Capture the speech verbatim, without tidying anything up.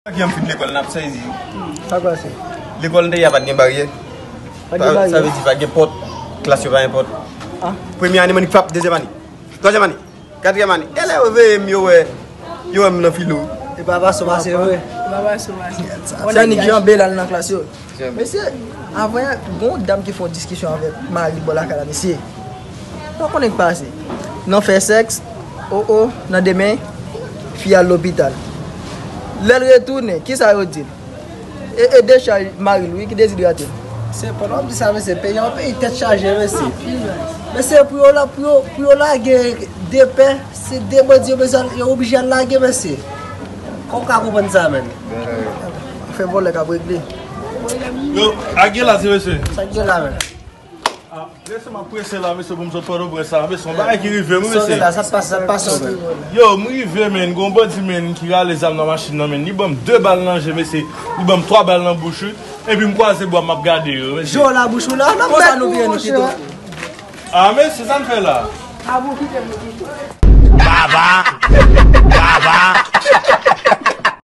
Ki an fin lekòl, n ap sezi. Sa kwa se? Lekòl n te ye a pa t gen baryè. Pa t gen baryè. Sa vle di pa t gen pòt. Klas yo pa gen pòt. Ah. Premye ane, m annik frap, dezyèm ane. Twazyèm ane. Katriyèm ane. E lè yo veye m, yo wè, yo wè m nan filo. E pa pase w pase vre. E pa pase w pase. Sa nèg janbe l al nan klas yo. Mesye, avan, gon dam ki fè yon diskisyon avèk mari l bò lakay la, mesye. Ou konnen k pase. Nan fè sèks, o o, nan demen, fi al lopital. Lè l retounen, kisa yo di l? E, e dechaj mari l, wi, ki dezidrate l. Se pandan w ap di sa, mesye, peyi an, peyi tèt chaje, mesye. Mesye, pou yo la, pou yo, pou yo lage de pè, se de bandi yo bezwen, yo oblije al lage, mesye. Kòman w ka konprann sa, menn? Afè vòlè k ap regle. Yo, a gen la, ti mesye. Sa k gen la, menn? Ah, mesye, m ap prese la, mesye, pou m sot Pòtoprens la, mesye, yon bagay ki rive m, wi, mesye. Sa k pase, sa k pase, menn? Yo, m rive, menn, gon bandi, menn, ki rale zam nan machin nan, menn. Li ban m de bal nan je, mesye. Li ban m twa bal nan bouch, wi. Epi m kwaze bra m, m ap gade yo, mesye. Je w la, bouch ou la, n ap bat ou, monchè. Ah, mesye, sa n fè la? Ah, bon, kite m, kite m.